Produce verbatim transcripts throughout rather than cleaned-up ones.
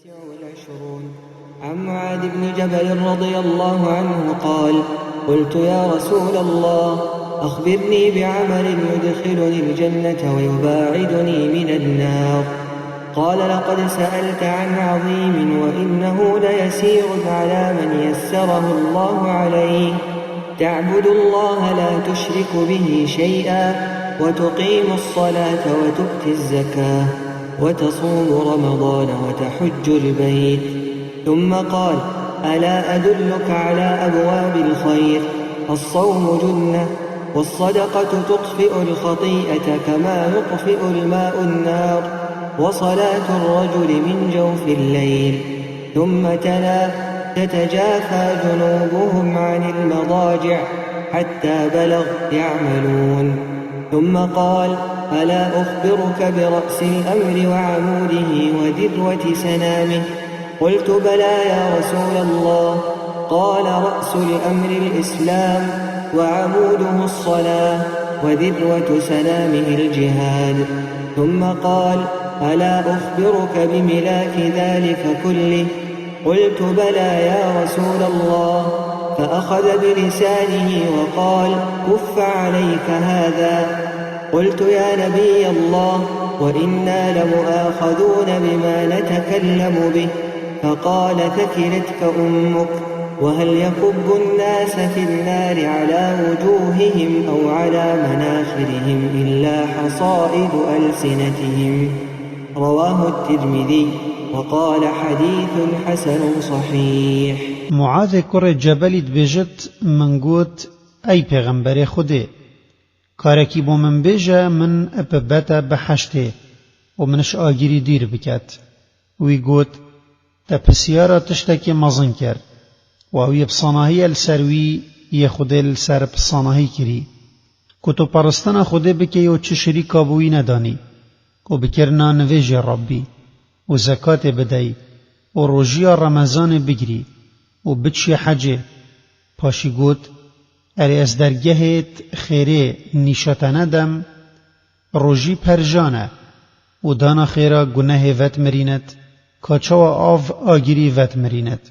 والعشرون. عن معاذ بن جبل رضي الله عنه قال: قلت: يا رسول الله، أخبرني بعمل يدخلني الجنة ويباعدني من النار. قال: لقد سألت عن عظيم، وإنه ليسير على من يسره الله عليه. تعبد الله لا تشرك به شيئا، وتقيم الصلاة، وتؤتي الزكاة، وتصوم رمضان، وتحج البيت. ثم قال: ألا أدلك على أبواب الخير؟ الصوم جنة، والصدقة تطفئ الخطيئة كما يطفئ الماء النار، وصلاة الرجل من جوف الليل. ثم تلا: تتجافى جنوبهم عن المضاجع، حتى بلغ: يعملون. ثم قال: ألا أخبرك برأس الأمر وعموده وذروة سنامه؟ قلت: بلى يا رسول الله. قال: رأس الأمر الإسلام، وعموده الصلاة، وذروة سنامه الجهاد. ثم قال: ألا أخبرك بملاك ذلك كله؟ قلت: بلى يا رسول الله. فأخذ بلسانه وقال: كف عليك هذا. قلت: يا نبي الله، وإنا لمؤاخذون بما نتكلم به؟ فقال: ثكلتك أمك. وهل يكب الناس في النار على وجوههم أو على مناخرهم إلا حصائد ألسنتهم؟ رواه الترمذي، وقال: حديث حسن صحيح. Muazê kurê Cebelî dibêjit: Min got, ey Pêxemberê Xwedê, karekî bo min bêje, min bi bete biheştê û min ji agirî dîr biket. Wî got: Te pisyara tiştekê mezin kir. Û ew yê bi sanahî ye li ser wî, yê Xwedê li ser bi sanahî kirî. Ku tu paristina Xwedê bikey û çi şirîka bi wî nedanî, û bikirina nivêjê Rabbî, û zekatê bidey, û rojiya Remezanê bigirî, û biçiyê hecê. Paşî got: Erê ez dergehêt xêrê nîşa te nedim, rojî perjan e, û dana xêra gunehê vetmirînit, ka çawa av agirî vetmirînit.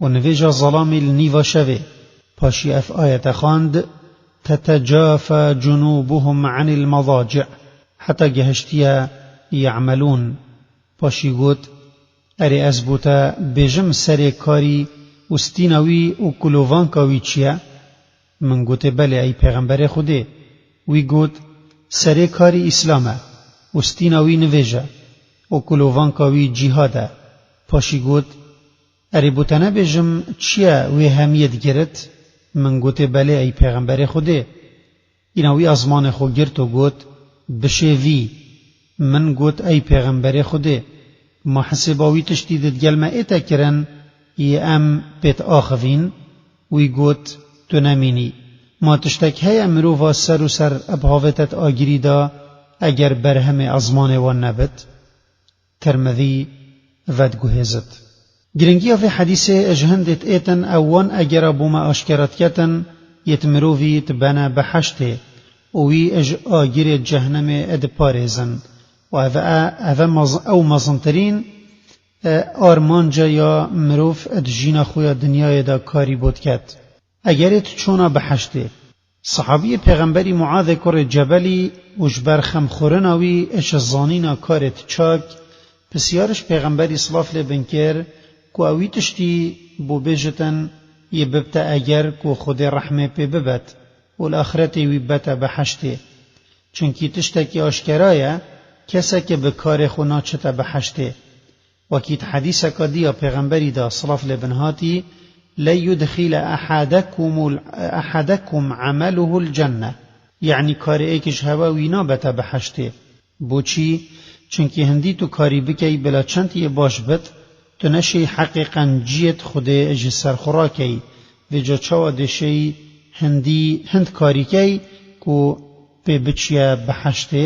Û nivêja zelamî li nîva şevê. Paşî ev ayete xwend: تتجافى جنوبهم عن المضاجع، heta gehiştiye يعملون. Paşî got: Erê ez bo te bêjim serê karî û stîna wî û kulovanka wî çi ye? Min gotê: Belê, ey Pêxemberê Xwedê. Wî got: Serê karî Îslam e û stîna wî nivêj e û kulovanka wî cîhad e. Paşî got: Erê bo te nebêjim çi ye wê hemiyê digirit? Min gotê: Belê, ey Pêxemberê Xwedê. Îna wî ezmanê xwe girt û got: Bişêvî. Min got: Ey Pêxemberê Xwedê, ma hesêba wî tiştî di digel me ête kirin, yê em pêt axivîn? Wî got: Tu nemînî. Ma tiştek heye mirova ser û ser bi havê te di agirî de, eger berhemê ezmanê wan nebit? Tirmidî vediguhêzit. Giringiya vê hedîsê ji hindê diêtin ew wan egera bo me aşkera diketin, yêt mirovî dibene beheştê û wî ji agirê cehnemê diparêzin. Û ev e, ev e mez-, ew mezintirîn, e, armanca ya mirov di jîna xwe ya dinyayê de karî bo diket. Egerê tu çona beheştê? Sahabiyê Pêxemberî Muazê kurê Cebelî û ji ber xemxurina wî ji zanîna karê tu çak, pisyar ji Pêxemberî silav lê bin kir ku ew wî tiştî bo bêjitin yê bibte eger ku Xwedê rehmê pê bibet û li axretê wî bete beheştê. Çunkî tiştekî aşkera ye, keseke bi karê xwe naçite beheştê. Wekî di hedîseka dî ya Pêxemberî de, silav lê bin hatî, "Len yudxile ehadekumul, ehadekum emeluhul cenne." Yanî karê êk ji hewe wî nabete beheştê. Boçî? Çunkî hindî tu karî bikey bila çend yê baş bit, tu neşêy heqê qenciyêt Xwedê ji ser xwe rakey. Vêca çawa dê şêy hindî hind karî key ku pê biçiye beheştê,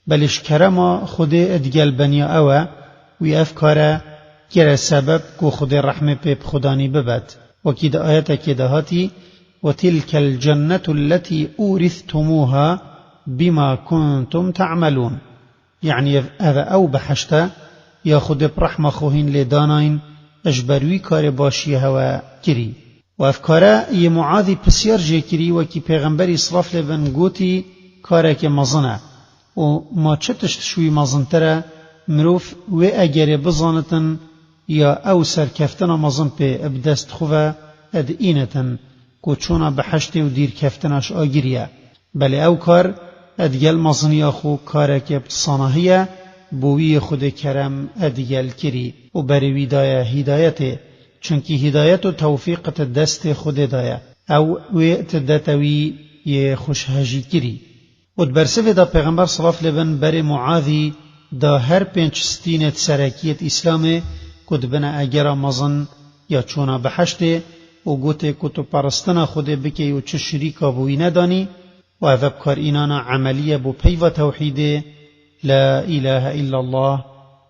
belê ji kerema Xwedê digel beniya ew e, wî ev kare kire sebeb ku Xwedê rehmê pê bi xwedanî bibet. Wekî di ayetekê de hatî, "Ve tilkel cennetu lletî ûrîstumuha bima kuntum te'melûn." Yanî ev, ev e ew beheşt e, ya Xwedê bi rehma xwe hîn lê danayîn, ji ber wî karê başiyê hewe kirî. Û ev kare yê Muazî pisyar jê kirî, wekî Pêxemberî silav lê bin gotî, kareke mezin e. Û ma çi tişt ji wî mezintir e, mirov wê egerê bizanitin ya ew serkeftina mezin pê bi dest xwe ve edînitin, ku çûna behiştê û dîrkeftina ji agirî ye. Belê ew kar digel meziniya xwe kareke bi sanahî ye, bo wî yê Xwedê kerem digel kirî û berê wî daye hîdayetê. Çunkî hîdayet û tewfîq di destê Xwedê de ye. Ew wê dide te wî yê xweşhejî kirî. Û di bersivê de Pêxember silav lê bin berê Muazî da her pênc stînêt serekiyêt Îslamê ku dibine egera mezin ya çûna behiştê û gotê ku tu peristina Xwedê bikey û çi şirîka bo wî nedanî, û ev bi kar înana emelî ye bo peyva tewhîdê, La îlahe îllallah,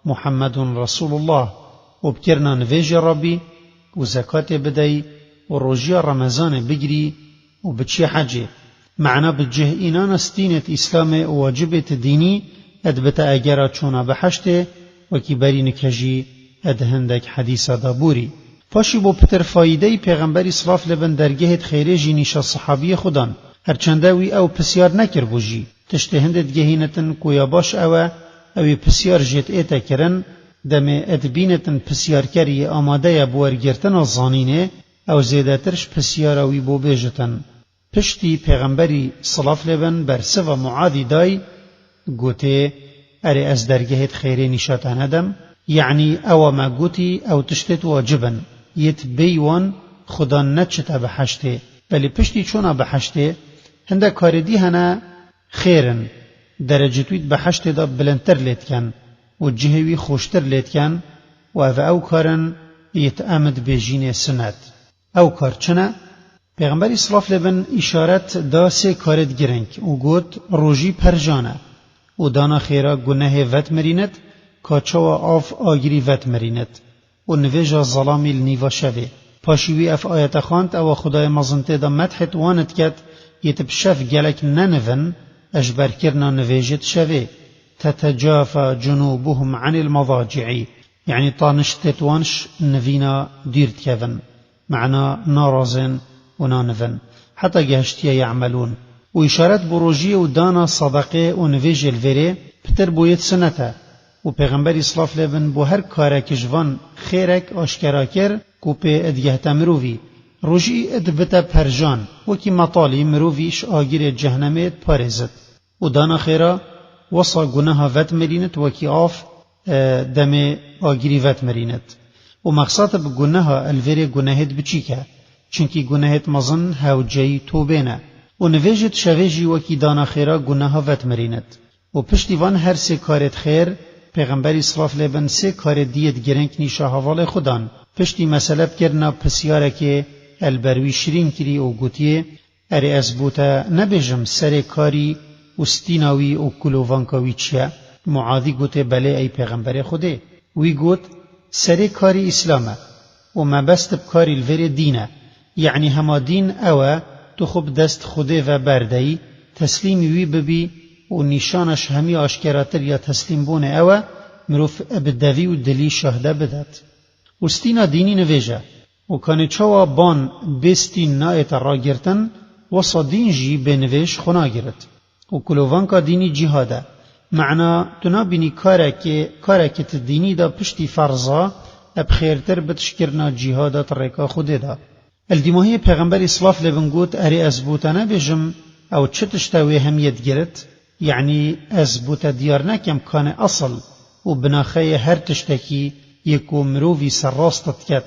Muhammedun Resulullah, û bikirina nivêjê Rabbî, û zekatê bidey, û rojiya Remezanê bigirî, û biçî hecê. Mana bi cih înana stînêt Îslamê û wacibêt dînî, ed bite egera çûna behiştê, wekî berî nike jî ed hindek hedîsa da borî. Paşî bo pitir fayîdeyî Pêxemberî silav lê bin dergehêt xêrê jî nîşa sihabiyê xwe dan. Her çende wî ew pisyar nekiribû jî. Tiştê hindê digehînitin ku ya baş ew e, ew ê pisyar jêt ête kirin, demê ed bînitin pisyarker yê amade ye bi wergirtina zanînê, ew zêdetir ji pisyara wî bo bêjitin. Piştî Pêxemberî silav lê bin bersiva Muazî day, gotê, Erê ez dergehêt xêrê nîşa te nedim? Yanî ewa me gotî ew tiştêt wacib in, yêt bêyî wan Xudan neçite behiştê. Belê piştî çûna behiştê, hindek karê dî hene xêr in, derecêt wî di behiştê de bilindtir lê dikin û cihê wî xweştir lê dikin û ev ew kar in yêt em dibêjînê sinet. Ew kar çi ne? Pêxemberî silav lê bin îşaret da sê karêt girîng û got, Rojî perjan e û dana xêra gunehê vetmirînit, ka çawa av agirî vetmirînit û nivêja zelamî li nîva şevê. Paşî wî ev ayete xwend, ewa Xwedayê mezin tê de medhêt wan diket, yêt bi şev gelek nenivin, ji ber kirina nivêjêt şevê. Tetecafa cunûbuhum anil medaci'i. Yanî taniştêt wan ji nivîna dûr dikevin. Mana narazên û nanivin. Heta gehiştiye ye'melûn. Û îşaret bo rojiyê û dana sedeqê û nivêjê li vêrê pitir bo yêt sinet e. Û Pêxemberî silav lê bin bo her karek ji van xêrek aşkera kir ku pê digehte mirovî. Rojî dibite perjan, wekî metalî mirovî ji agirê cehnemê diparêzit. Û dana xêra wesa guneha vetmirînit wekî av, e, demê agirî vetmirînit. Û mexsat bi guneha li vêrê gunehêt biçîk e. Çunkî gunehêt mezin hewceyî tobê ne. Û nivêjêt şevê jî wekî dana xêra guneha vetmirînit. Û piştî van her sê karêt xêr, Pêxemberî silav lê bin sê karê diyêt girîng nîşa hevalê xwe dan. Piştî mesele bikirina pisyarekê el ber wî şirîn kirî û gotiyê, Erê ez bo te nebêjim serê karî û stîna wî û kulovanka wî çi ye? Muadî gotê, Belê ey Pêxemberê Xwedê. Wî got, Serê karî Îslam e û mebest bi karî li vêrê dîn e. Yanî hema dîn ew e, tu xwe bi dest Xwedê ve berdeyî, teslîmî wî bibî û nîşana ji hemî aşkeratir ya teslîmbûnê ew e, mirov bi devî û dilî şahde bidet. Û stîna dînî nivêj e. Û kanê çawa ban bê stîn nayête ragirtin, wesa dîn jî bê nivêj xwe nagirit. Û kulovanka dînî cîhad e. Mana tu nabînî karekê, karekê ti dînî de piştî ferza, eb xêrtir bit ji kirina cîhada di rêka Xwedê de. Li dîmahiyê Pêxemberî silav lê bin got, Erê ez bo te nebêjim, ew çi tişt e wê hemiyê digirit? Yanî ez bo te diyar nekem kanê esil û binaxeyê her tiştekî yê ku mirovî serrast diket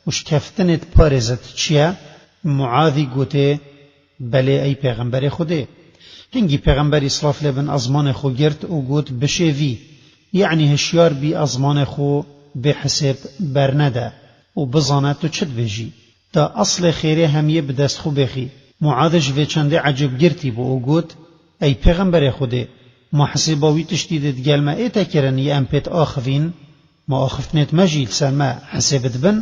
û ji keftinê diparêzit çi ye? Muadî gotê, Belê ey Pêxemberê Xwedê. Hingî Pêxemberî silav lê bin ezmanê xwe girt û got, Bişêvî, yanî hişyar bî ezmanê xwe bê hisêb bernede û bizane tu çi dibêjî. Da eslê xêrê hemiyê bi dest xwe bêxî. Muad ji vê çendê ecêbgirtî bû û got, Ey Pêxemberê Xwedê, ma hisêba wî tiştî di digel me ête kirin yê em pê diaxivîn? Ma axiftinêt me jî li ser me hisêb dibin?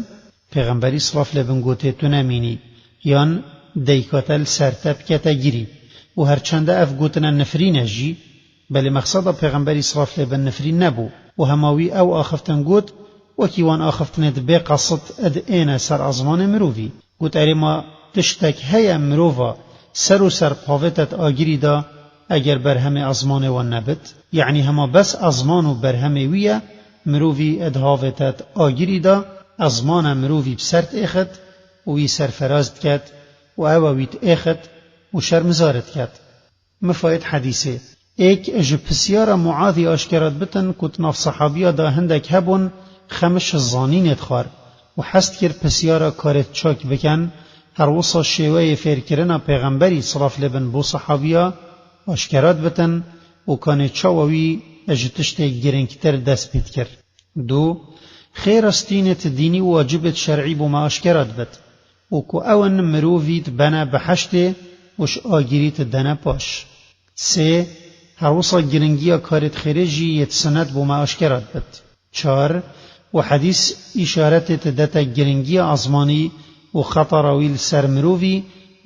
Pêxemberî silav lê bin gotê, Tu nemînî, yan deyka te li ser te bikete girî. Û her çende ev gotina nifrîn e jî, Belê mexseda Pêxemberî, siraf lê bin, nifrîn nebû û hema wî ew axiftin got, wekî wan axiftinê di bê qesit id êne ser ezmanê mirovî. Got, erê ma tiştek heye mirova ser û ser pavêtet agirî da, eger berhemê ezmanê wan nebit? Yanî hema bes ezman û berhemê wî ye, mirovî id havêtet agirî da, ezmana mirovî bi ser têxit û wî serferaz diket û ewa wî têxit û şermizar diket. Mifayet hedîsê. Êk ji pisyara Muazî aşkera dibitin ku di nav sehabiya de hindek hebûn xemiş zanînê dixwar û hez dikir pisyara karê çak bikin, her wisa şêweyê fêrkirina Pêxemberî, siraf lê bin, bo sehabiya aşkera dibitin û kanê çawa wî ji tiştê girîngtir dest pê dikir. Du, xêra stînêt dînî û wacibêt şer'î bo me aşkera dibit û ku ew in mirovî dibene biheştê û ji agirî didene paş. Sê, her wisa giringiya karêt xêrê jî yêt sinet bo me aşkera dibit. Çar, û hedîs îşaretêt didete giringiya ezmanî û xetara wî li ser mirovî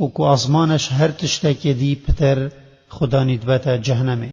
û ku ezmana ji her tiştekê dî pitir Xudanî dibete cehnemê.